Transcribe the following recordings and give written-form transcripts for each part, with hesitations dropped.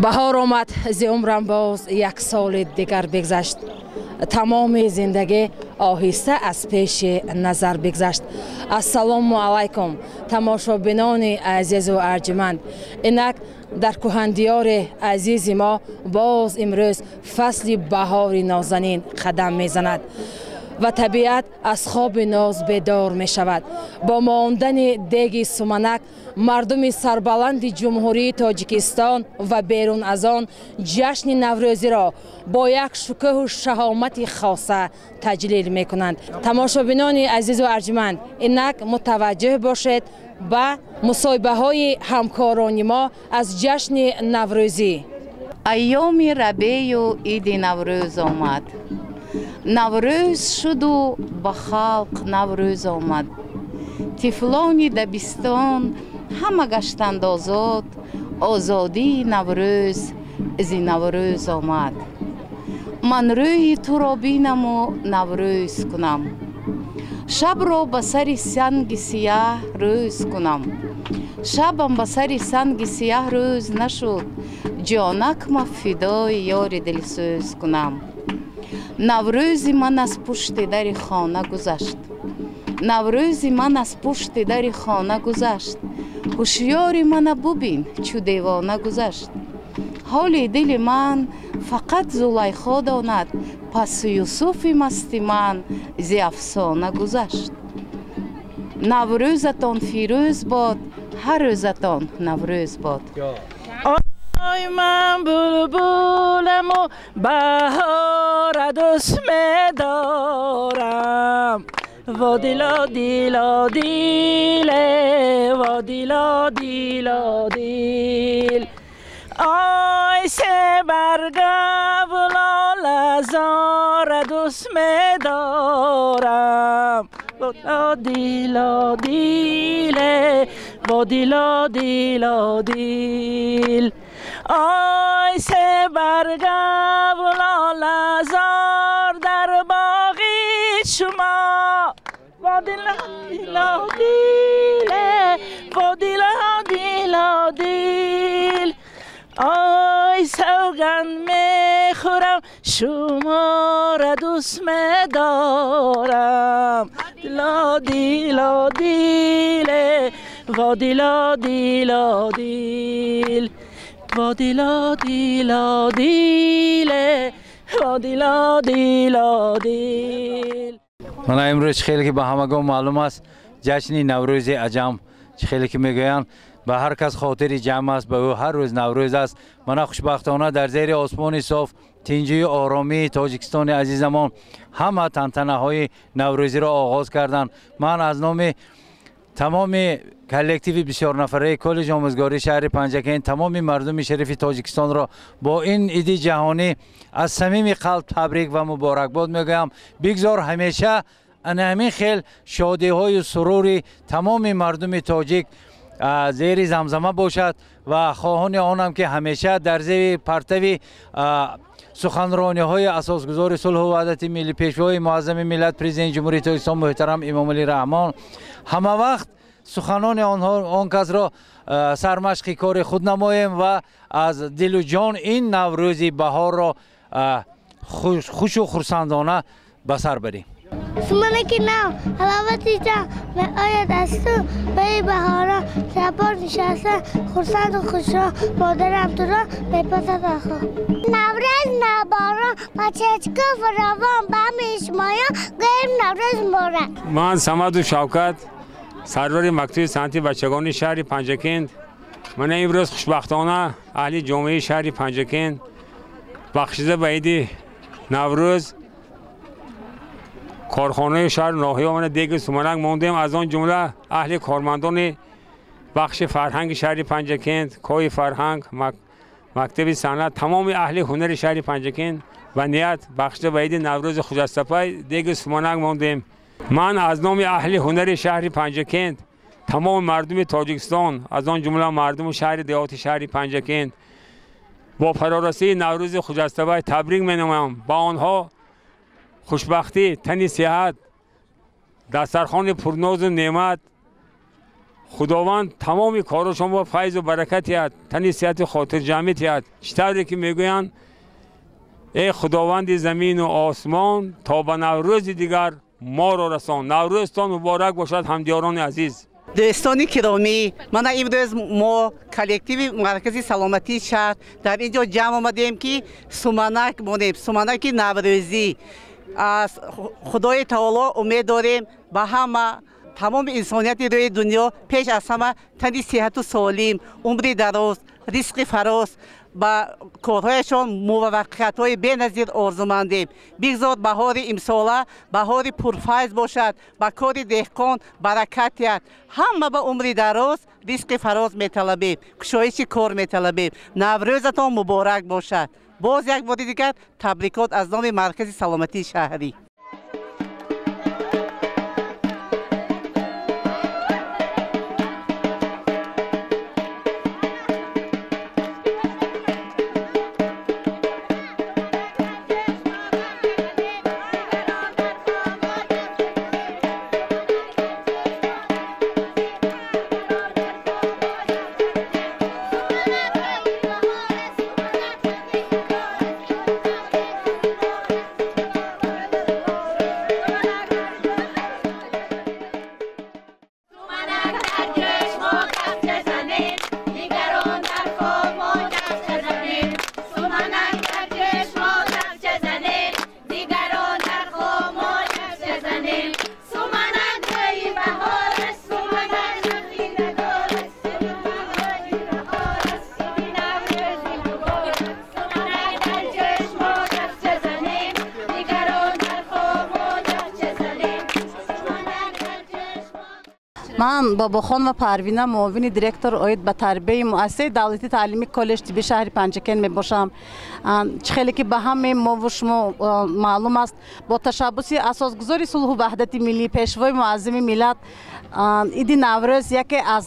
Баҳор омад, зи умрам боз як соли дигар бигзашт. Тамоми зиндагӣ оҳиста аз пеши назар бигзашт. Ассалому алайкум, тамошобинони азизу арҷуманд. Инак дар кӯҳандиёри азизи мо боз имрӯз фасли баҳори нозанин қадам мезанад ва табиат аз хоби ноз бедор мешавад. Бо мондани деги суманак мардуми сарбаланди Ҷумҳурии Тоҷикистон ва берун аз он ҷашни Наврӯзиро бо як шукӯҳу шаҳомати хоса таҷлил мекунанд. Тамошобинони азизу арҷуманд, инак мутаваҷҷӯҳ бошед ба мусоҳибаҳои ҳамкорони мо аз ҷашни Наврӯзӣ. Айёми рабею иди Наврӯз омад. Наврӯз шуду ба халқ Наврӯз омад. Тифлони дабистон ҳама гаштанд озод, озодии Наврӯз зи Наврӯз омад. Ман рӯи туро бинаму Наврӯз кунам, шабро ба сари санги сияҳ рӯз кунам. Шабам ба сари санги сияҳ рӯз нашуд, ҷонакма фидои ёри дилсӯз кунам. Наврӯзи ман аз пушти дари хона гузашт. Наврӯзи ман аз пушти дари хона гузашт. Ҳушёри мана бубин, чу девона гузашт. Ҳоли дили ман фақат Зулайхо донад, пас Юсуфи масти ман зи афсона гузашт. Наврӯзатон фирӯз бод, ҳар рӯзатон Наврӯз бод. Ой, ман булбуламу баҳора дӯст медорам. Во дило дило диле, во дило дило дил. Ой, се барга лолазора дӯст медорам. Во дило диле, во дило дило дил. Ой, се барга лолазор дар боғи шумо. Во дило дило диле, во дило дило дил. Ой, савганд мехӯрам, шуморо дӯст медорам. Дило дило диле, во дило дило дил. Во дило дило диле, во дило дило дил. Мана имрӯз хеле ки ба ҳамагон маълум аст, ҷашни Наврӯзи аҷам, чӣ хеле ки мегӯянд, ба ҳар кас хотири ҷамъ аст, ба ӯ ҳар рӯз Наврӯз аст. Мана хушбахтона дар зери осмони соф, тинҷию оромии Тоҷикистони азизамон ҳама тантанаҳои Наврӯзиро оғоз карданд. Ман аз номи тамоми коллективи бисёрнафараи коллеҷи омӯзгории шаҳри Панҷакент тамоми мардуми шарифи Тоҷикистонро бо ин иди ҷаҳонӣ аз самими қалб табрик ва муборакбод мегӯям. Бигзор ҳамеша ана ҳамин хел шодиҳою сурури тамоми мардуми тоҷик зери замзама бошад ва хоҳони онам, ки ҳамеша дар зери партави суханрониҳои асосгузори сулҳу ваҳдати миллӣ, пешвои муаззами миллат, Президенти Ҷумҳурии Тоҷикистон муҳтарам Эмомалӣ Раҳмон ҳама вақт суханони он касро сармашқи кори худ намоем ва аз дилу ҷон ин Наврӯзи баҳорро хушу хурсандона ба сар барем. Суманаки нав, ҳаловати ҷам меояд аз ту баи баҳорон. Шабор нишаста хурсанду хушро, модарам туро мепасад ахо. Наврӯз навборон, бачачка фаровон, ба ҳамаи шумоён гӯем Наврӯз муборак. Ман Самаду Шавкат, сарвари мактаби санъати бачагони шаҳри Панҷакент. Мана имрӯз хушбахтона аҳли ҷомеаи шаҳри Панҷакент бахшида ба иди Наврӯз корхонаи шаҳр ноҳия омада деги суманак мондем. Аз он ҷумла аҳли кормандони бахши фарҳанги шаҳри Панҷакент, кои фарҳанг, мактаби санъат, тамоми аҳли ҳунари шаҳри Панҷакент ба ният бахшида ба иди Наврӯзи хуҷастапай деги суманак мондем. Ман аз номи аҳли ҳунари шаҳри Панҷакент тамоми мардуми Тоҷикистон, аз он ҷумла мардуми шаҳри деҳоти шаҳри Панҷакент бо фарорасии Наврӯзи хуҷастапай табрик менамоям. Ба онҳо хушбахтӣ, тани сиҳат, дастархони пурнозу неъмат, Худованд тамоми корашон бо файзу баракат диҳад, тани сиҳату хотирҷамъӣ диҳад. Чӣ тавре ки мегӯянд, эй Худованди замину осмон, то ба Наврӯзи дигар моро расон. Наврӯзтон муборак бошад, ҳамдиёрони азиз. Дӯстони киромӣ, мана имрӯз мо коллективи маркази саломатии шаҳр дар ин ҷо ҷамъ омадем, ки суманак монем, суманаки наврӯзӣ. Аз Худои таоло умед дорем ба ҳама тамоми инсонияти рӯи дунё пеш аз ҳама тани сиҳату солим, умри дароз, ризқи фароз, ба корҳояшон муваффақиятҳои беназир орзумандем. Бигзор баҳори имсола баҳори пурфайз бошад, ба кори деҳқон баракат диҳад. Ҳама ба умри дароз, ризқи фароз металабем, кушоиши кор металабем. Наврӯзатон муборак бошад. Боз як бори дигар табрикот аз номи маркази саломатии шаҳрӣ. Ман Бобохон ва Парвина, муовини директор оид ба тарбияи муассисаи давлатии таълимии коллеҷ тибби шаҳри Панҷакент мебошам. Чӣ хеле ки ба ҳамаи мову шумо маълум аст, бо ташаббуси асосгузори сулҳу ваҳдати миллӣ, пешвои муаззими миллат, иди Наврӯз яке аз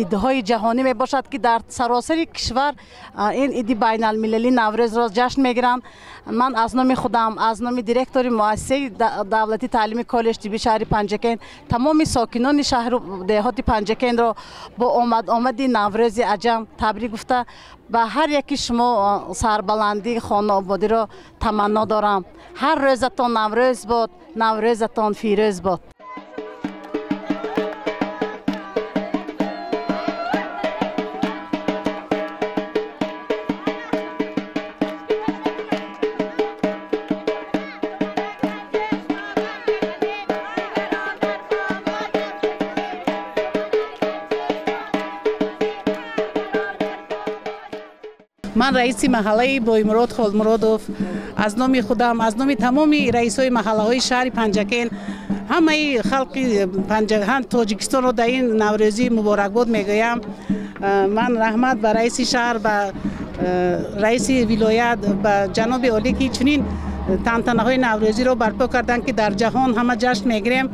идҳои ҷаҳонӣ мебошад, ки дар саросари кишвар ин иди байналмилалии Наврӯзро ҷашн мегиранд. Ман аз номи худам, аз номи директори муассисаи давлатии таълимии коллеҷ тибби шаҳри Панҷакент тамоми сокинони шаҳру деҳоти Панҷакентро бо омад-омади Наврӯзи аҷам табрик гуфта, ба ҳар яки шумо сарбаландии хонаободиро таманно дорам. Ҳар рӯзатон Наврӯз бод, Наврӯзатон фирӯз бод. Ман раиси маҳаллаи Боймурод Холмуродов аз номи худам, аз номи тамоми раисҳои маҳаллаҳои шаҳри Панҷакент ҳамаи халқи Тоҷикистонро дар ин наврӯзӣ муборакбод мегӯям. Ман раҳмат ба раиси шаҳр, ба раиси вилоят, ба ҷаноби олӣ, ки чунин тантанаҳои наврӯзиро барпо карданд, ки дар ҷаҳон ҳама ҷашн мегирем.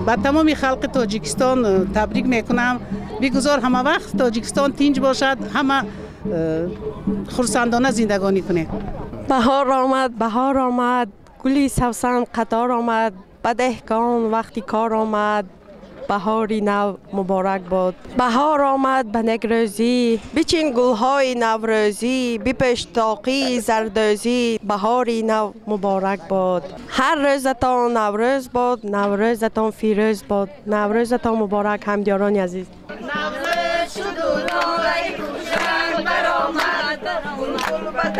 Ба тамоми халқи Тоҷикистон табрик мекунам. Бигузор ҳама вақт Тоҷикистон тинҷ бошад, ҳама хурсандона зиндагонӣ кунед. Баҳор омад, баҳор омад, гули савсан қатор омад, ба деҳқон вақти кор омад, баҳори нав муборак бод. Баҳор омад ба некрӯзӣ, бичин гулҳои наврӯзӣ, бипеш тоқии зардӯзӣ, баҳори нав муборак бод. Ҳар рӯзатон Наврӯз бод, Наврӯзатон фирӯз бод. Наврӯзатон муборак, ҳамдиёрони азиз.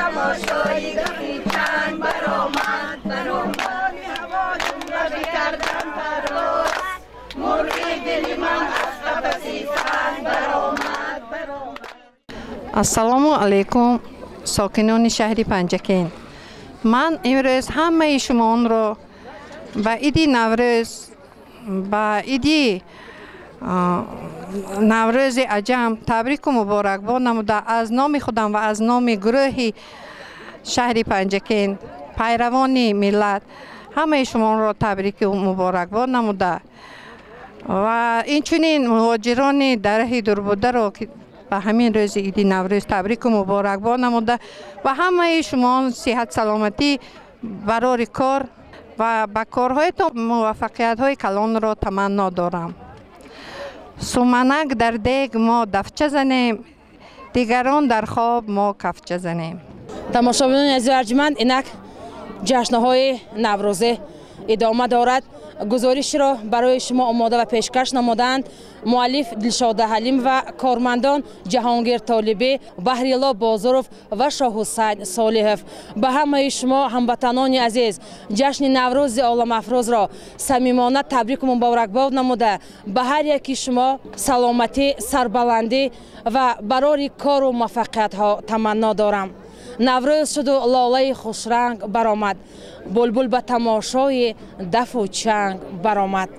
Тамошои гапи чанг баромад, баромад, ҳаво ҷумла бикардам парвоз, мурғи дили ман аз қафаси санг баромад, баромад. Ассалому алайкум, сокинони шаҳри Панҷакент. Ман имрӯз ҳамаи шумоонро ба иди Наврӯз, ба иди Наврӯзи аҷам табрику муборакбод намуда, аз номи худам ва аз номи гурӯҳи шаҳри Панҷакент, пайравони миллат, ҳамаи шуморо табрику муборакбод намуда ва инчунин муҳоҷирони дараҳи дурбударо ки ба ҳамин рӯзи иди Наврӯз табрику муборакбод намуда ва ҳамаи шумо сиҳат саломатӣ, барори кор ва ба корҳоятон муваффақиятҳои калонро таманно дорам. Суманак дар дег мо дафча занем, дигарон дар хоб мо кафча занем. Тамошобинони азиз арҷманд, инак ҷашнҳои наврӯзӣ идома дорад. Гузоришро барои шумо омода ва пешкаш намуданд муаллиф Дилшода Ҳалим ва кормандон Ҷаҳонгир Толибӣ, Баҳрилло Бозуров ва Шоҳҳусайн Солиҳов. Ба ҳамаи шумо ҳамватанони азиз ҷашни Наврӯзи оламафрӯзро самимона табрику муборакбод намуда, ба ҳар яки шумо саломатӣ, сарбаландӣ ва барори кору муваффақиятҳо таманно дорам. Наврӯз шуду лолаи хушранг баромад, булбул ба тамошои дафу чанг баромад.